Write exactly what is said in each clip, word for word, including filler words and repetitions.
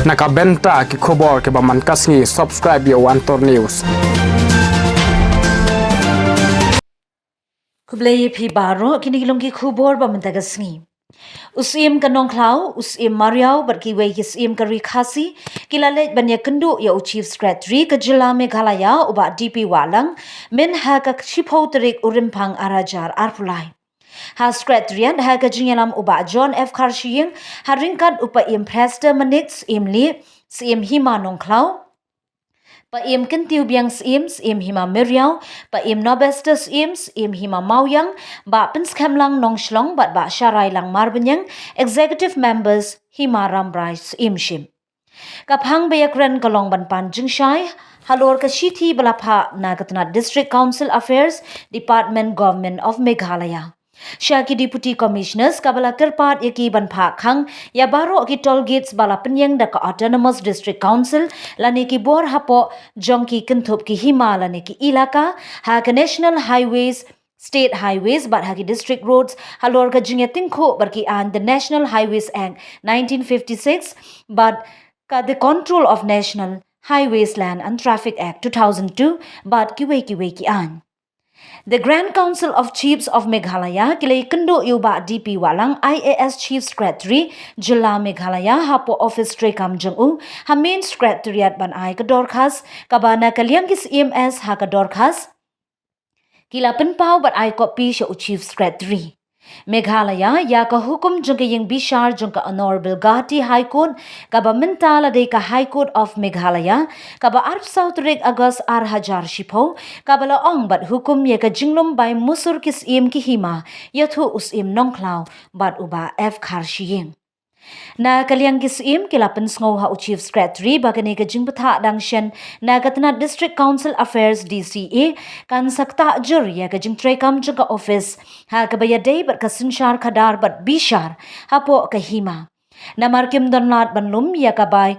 Na ka bynta ki khubor kiba man ka sngi, subscribe ïa u Antor News. Khublei ïa phi baroh, kine ki long ki khubor ba mynta ka sngi. U Syiem ka Nongkhlaw, u Syiem Mariaw bad kiwei ki Syiem ka Ri Khasi ki la leit ban ïakynduh ïa u Chief Secretary ka jylla Meghalaya, u Bah D P Wahlang, mynha ka shiphew tarik u Rymphang ar hajar arphew lai. Ha Secretariat ha ka jingïalam u Bah John F Kharshiing, ha ryngkat u Paiem Prester Manik, Syiem Lieh, Syiem Hima Nongkhlaw, Paiem Kyntiew Biang Syiem, Syiem Hima Meriaw, Paiem Nobester Syiem, Syiem Hima Mawiang, Bah Pynskhem Lang Nongshlong bad Bah Sharai Lang Marbaniang, Executive Members Hima Rambrai Syiem Ship. Ka phang ba ïakren ka long ban pan jingshai halor ka shithi ba la phah na ka tnat District Council Affairs, Department, Government of Meghalaya. Sha ki Deputy Commissioners kaba la kyrpad ïa ki ban phah khang ïa baroh ki toll gates ba la pynïeng da ka Autonomous District Council lane ki bor hapoh jong ki kynthup ki hima lane ki ilaka ha ka National Highways, State Highways bad ha ki District Roads halor ka jingïatyngkhuh bad ki aiñ the National Highways Act nineteen fifty-six bad ka the Control of National Highways Land and Traffic Act two thousand two bad kiwei kiwei ki aiñ. The Grand Council of Chiefs of Meghalaya ki la ïakynduh ïa u Bah D P Wahlang, I A S Chief Secretary jylla Meghalaya, hapoh office treikam jong u ha Main Secretariat ban ai ka dorkhas, kaba na ka liang ki C M S ha ka dorkhas ki la pynpaw bad ai copy sha u Chief Secretary. Meghalaya, ïa ka hukum jong ka ïing bishar jong ka Honorable Guwahati High Court, kaba mynta la dei ka High Court of Meghalaya, kaba arphew saw tarik August ar hajar shiphew, kaba la ong bad hukum ïa ka jinglum bai musur ki Syiem ki hima, ïathuh u Syiem Nongkhlaw bad u Bah F Kharshiing. Na ka liang ki Syiem ki la pynsngew ha u Chief Secretary ba kane ka jingbthah dang shen na ka tnat District Council Affairs, D C A, kan sa ktah jur ïa ka jingtreikam jong ka office ha kaba ïadei bad ka synshar khadar bad bishar hapoh ka hima. Namar kim don lad ban lum ïa ka bai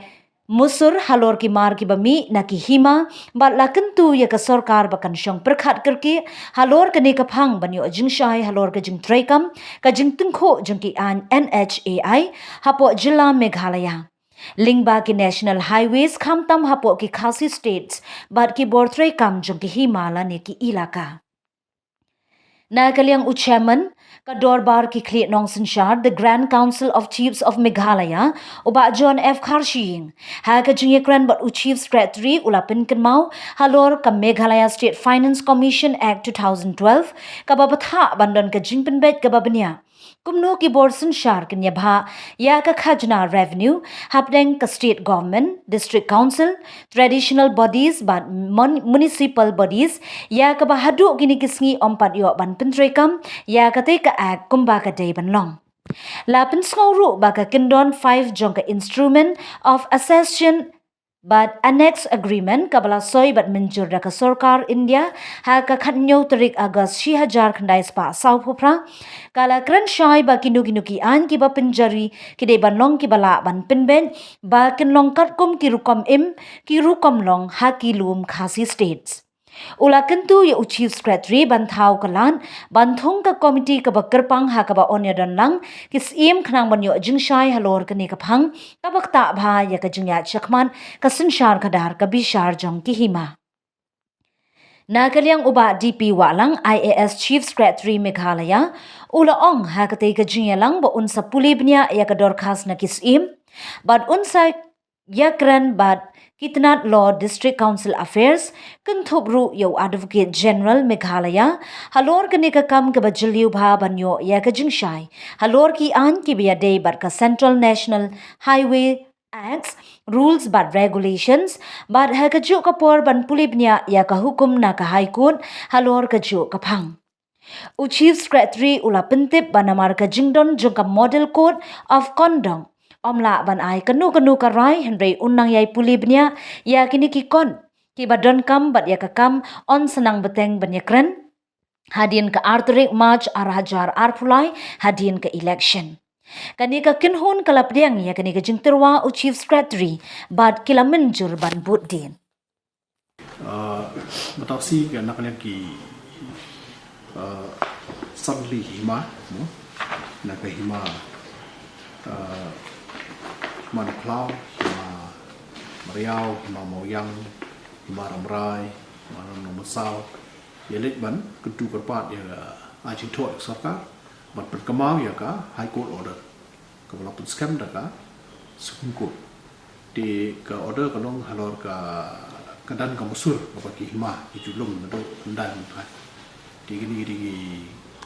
musur halor ki mar kiba mih na ki hima, bad la kyntu ïa ka sorkar ba kan shong pyrkhat kyrkieh halor kane ka phang ban ïoh jingshai halor ka jingtreikam ka jingtyngkhuh jong ki aiñ N H A I hapoh jylla Meghalaya, lyngba ki National Highways, khamtam hapoh ki Khasi States bad ki bor treikam jong ki hima lane ki ilaka. Na ka liang u Chairman ka Dorbar ki Khlieh Nongsynshar, the Grand Council of Chiefs of Meghalaya, u Bah John F Kharshiing, ha ka jingïakren bad u Chief Secretary, u la pynkynmaw halor ka Meghalaya State Finance Commission Act two thousand twelve, kaba bthah ban don ka jingpynbeit kaba bniah kumno ki bor synshar kin ïabhah ïa ka khajna revenue hapdeng ka State Government, District Council, Traditional Bodies bad mon-, Municipal Bodies, ïa kaba haduh kine ki sngi ym pat ïoh ban pyntreikam ïa katei ka Act kumba ka dei ban long. La pynsngew ruh ba ka kyndon five jong ka Instrument of Accession bad Annex Agreement kaba la soi bad mynjur da ka sorkar India ha ka khathynñiew tarik August shi hajar khyndai spah sawphew phra, ka la kren shai ba kino kino ki aiñ kiba pynjari ki dei ban long kiba lah ban pynbeit ba kin long katkum ki rukom im, ki rukom long ha ki lum Khasi States. U la kyntu ïa u Chief Secretary ban thaw ka lad ban thung ka komiti kaba kyrpang ha kaba yn ïadon lang ki Syiem khnang ban ïoh jingshai halor kane ka phang kaba ktah bha ïa ka jingïaid shakhmat ka synshar khadar ka bishar jong ki hima. Na ka liang u Bah D P Wahlang, I A S Chief Secretary Meghalaya, u la ong ha katei ka jingïalang ba un sa pule bniah ïa ka dorkhas na ki Syiem bad un sa ïakren bad ki tnat Law, District Council Affairs, kynthup ruh ïa u Advocate General Meghalaya halor kane ka kam kaba jylliew bha ban ïoh ïa ka jingshai halor ki aiñ kiba ïadei bad ka Central National Highway Acts, Rules bad Regulations, bad ha kajuh ka por ban pule bniah ïa ka hukum na ka High Court halor kajuh ka phang. U Chief Secretary u la pyntip ba namar ka jingdon jong ka Model Code of Conduct, ym lah ban ai kano kano ka rai, hynrei un nang ïai pule bniah ïa kine ki kot kiba donkam bad ïa ka kam yn sa nang bteng ban ïakren hadien ka ar tarik March ar hajar arphew lai hadien ka election. Kane ka kynhun ka la pdiang ïa kane ka jingtyrwa u Chief Secretary bad ki la mynjur ban bud dien. Ah, mynta shi ka na ka liang ki, ah, san tylli ki hima, no? Na ka hima, ah, hima Nongkhlaw, hima Riaw, Hima Mawiang, Hima Rambrai, Hima Nongmynsaw, ïa leit ban kyntu kyrpad ïa ka jingthoh ïa ka sorkar ban pynkynmaw ïa ka High Court order kaba la pynskhem da ka Supreme Court. Te ka order ka long halor ka, ka don ka musur kaba ki hima ki ju lum naduh hyndai mynta. Te kine ki dei ki,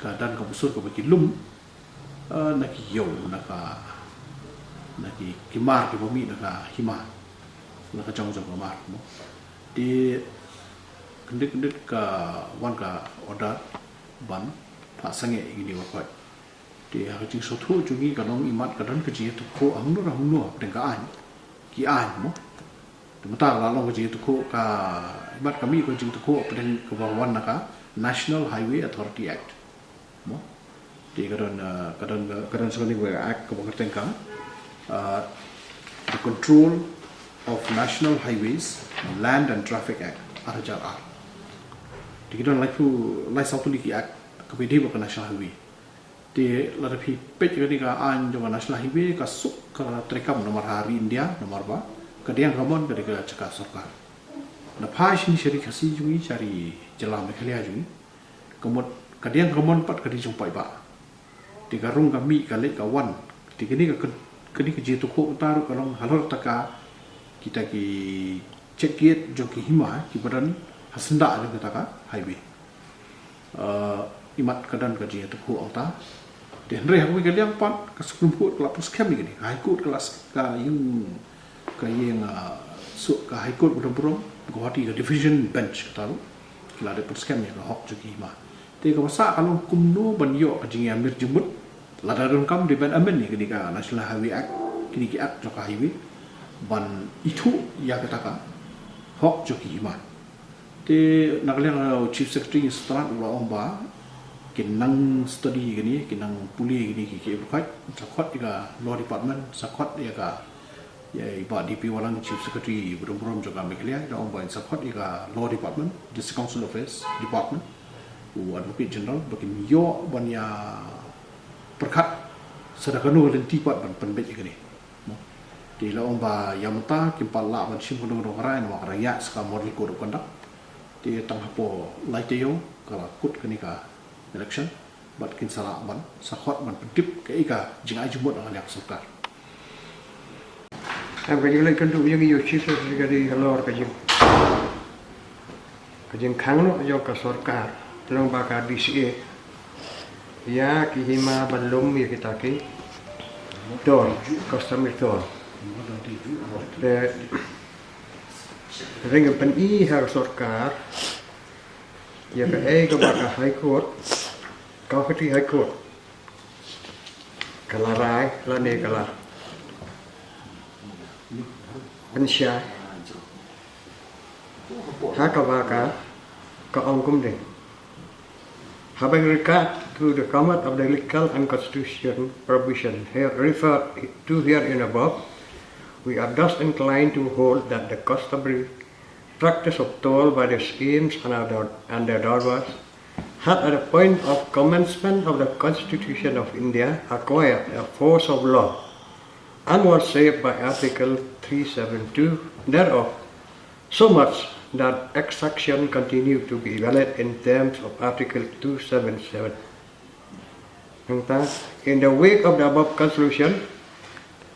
ka don ka musur kaba ki lum, eh, na ki ïew, na ka, na ki, ki mar kiba mih na ka hima, na ka jong jong ka mar, mo. Te kyndit kyndit ka wan ka order ban phah sangeh ïa kine ki khot. Te ha ka jingsngewthuh jong ngi ka long imat ka don ka jingïathuhkhruh hangno hangno hapdeng ka aiñ, ki aiñ, mo. Te mynta la long ka jingïathuhkhruh, ka imat ka mih ka jingïathuhkhruh hapdeng kaba wan na ka National Highway Authority Act, mo. Te ka don, uh, ka don, ka don sa kane ka Act kaba kyrteng ka, uh, The Control of National Highways, Land and Traffic Act, ar hajar ar. Te ki don laiphew, lai saw tylli ki act kaba ïadei bad ka National Highway. Te lada phi peit kane ka aiñ jong ka National Highway, ka suk ka treikam namar ha ri India, namar ba ka Dieng ka Mon ka dei ka jaka sorkar. Na phai shane sha ri Khasi jong ngi, sha ri jylla Meghalaya jong ngi, ka mut ka Dieng ka Mon pat ka dei jong paidbah. Te ka rung ka mih, ka leit ka wan. Te kane ka, kane ka jingïathuhkhruh mynta ruh ka long halor kata ka, kita ki check gate jong ki hima kiba don ha syndah jong kata ka highway. Uh, imat ka don ka jingïathuhkhruh hangta. Te hynrei ha kawei ka liang pat ka Supreme Court ka la pynskhem ïa kane, ka High Court ka la s-, ka ïing, ka ïing, uh, suk, ka High Court ba don burom, Guwahati, ka Division Bench kata ruh ki la dep pynskhem ïa ka hok jong ki hima. Te kaba sah ka long kumno ban ïoh ka jingïamir jingmut, lada donkam dei ban amend ïa kane ka National Highway Act, kine ki act jong ka highway, ban ithuh ïa kata ka hok jong ki hima. Te na ka liang, uh, Chief Secretary State u la ong ba kin nang study ïa kine, kin nang pule ïa kine ki, ki application, sa khot ïa ka Law Department, sa khot ïa ka, ïa i Bah D P Wahlang, Chief Secretary ba don burom jong ka Meghalaya, da ong ba in sa khot ïa ka Law Department, District Council Affairs Department, u Advocate General, ba kin ïoh ban ïa pyrkhat sa da kano ka lynti pat ban pynbeit ïa kane. Te la ong ba ïa mynta kim pat lah ban shim kano kano ka rai namar ka dang ïaid sa ka Model Code of Conduct. Te tang hapoh lai taïew ka la kut kane ka election bad kin sa lah ban sa khot ban pyntip kaei ka jingai jingmut na ka liang sorkar. Em, ka jingleit kynduh jong i Chief Secretary ka dei halor ka jing, ka jingkhang noh jong ka sorkar, long ba ka D C A ïa ki hima ban lum ïa kita ki toll, customary toll. Te ring pyni ha ka sorkar ïa kaei kaba ka High Court, Guwahati High Court ka la rai lane ka la pynshai ha kaba ka, ka ong kumne. Having regard to the gamut of the legal and constitutional provision here referred to herein above, we are thus inclined to hold that the customary practice of toll by the schemes and their, and their darbars had at the point of commencement of the Constitution of India acquired a force of law and was saved by Article three seven two thereof, so much that exaction continued to be valid in terms of Article two seven seven. In the wake of the above conclusion,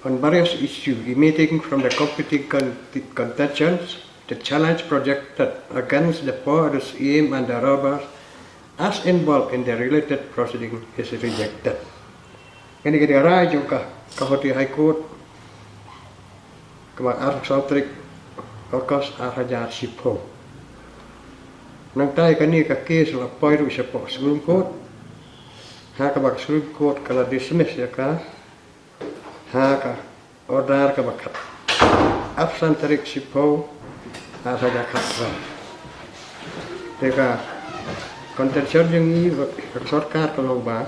on various issues emerging from the competing con-, contentions, the challenge projected against the power of the scheme and the robbers as involved in the related proceeding is rejected. Kane ka dei ka rai jong ka, ka Guwahati High Court, kaba arphew saw tarik August ar hajar shiphew. Nangta ïa kane ka case la poi ruh shapoh Supreme Court, ha kaba ka Supreme Court ka la dismiss ïa ka ha ka order kaba khat, arphew san tarik shiphew ar hajar khatphra. Te ka contention jong ngi bad ka sorkar ka long ba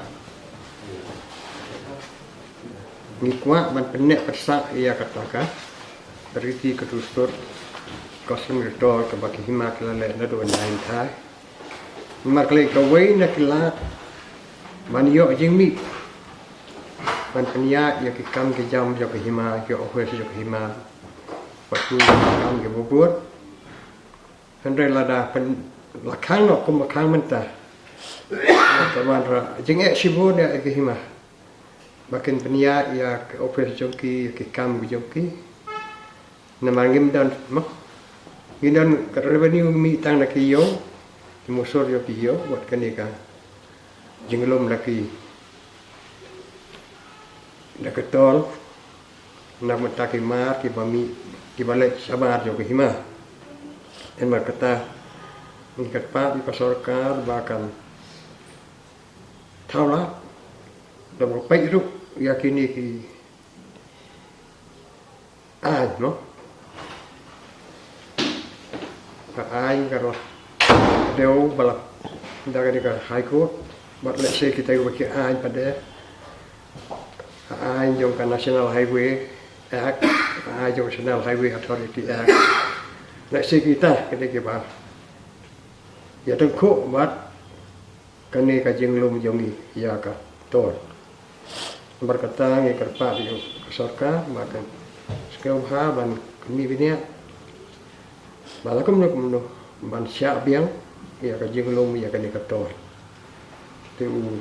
ngi kwah ban pynneh pynsah ïa kata ka riti ka dustur customary toll kaba ki hima ki la leh naduh nai nthai. Namar khlei kawei na ki lad ban ïoh jingmih ban pynïaid ïa ki kam ki jam jong ki hima, ki office jong ki hima, Pat ki kam ki bubur. Hynrei lada pyn la khang noh kum ba khang mynta, ka wan ra jingeh shibun ïa ki hima. Ba kin pynïaid ïa ki ophis jong ki, ïa ki kam jong ki. Namar ngim don mo. Ngi don ka revenue mih tang na ki ïew. Ki musur ïa ki ïew, wat kane ka jinglum da ki, da ka tol. Na ka bynta ki mar kiba mih, kiba leit shabar jong ki hima. Namar kata, ngi kyrpad ïa ka sorkar ba kan thaw lad, da ba peit ruh ïa kine ki aiñ, no? Ka aiñ ka la dei ba la da ka dei ka High Court, bad lehse kita kiba ki aiñ pat de, ka aiñ jong ka National Highway Act, ka aiñ jong ka National Highway Authority Act. Lehse kita ka dei kiba ïa tyngkhuh bad kane ka jinglum jong ngi ïa ka tol. Namar kata ngi kyrpad ïa ka sorkar ba kan sngewbha ban kynmaw bniah ba la kumno kumno ban shah biang ïa ka jinglum ïa kane ka tol. Te u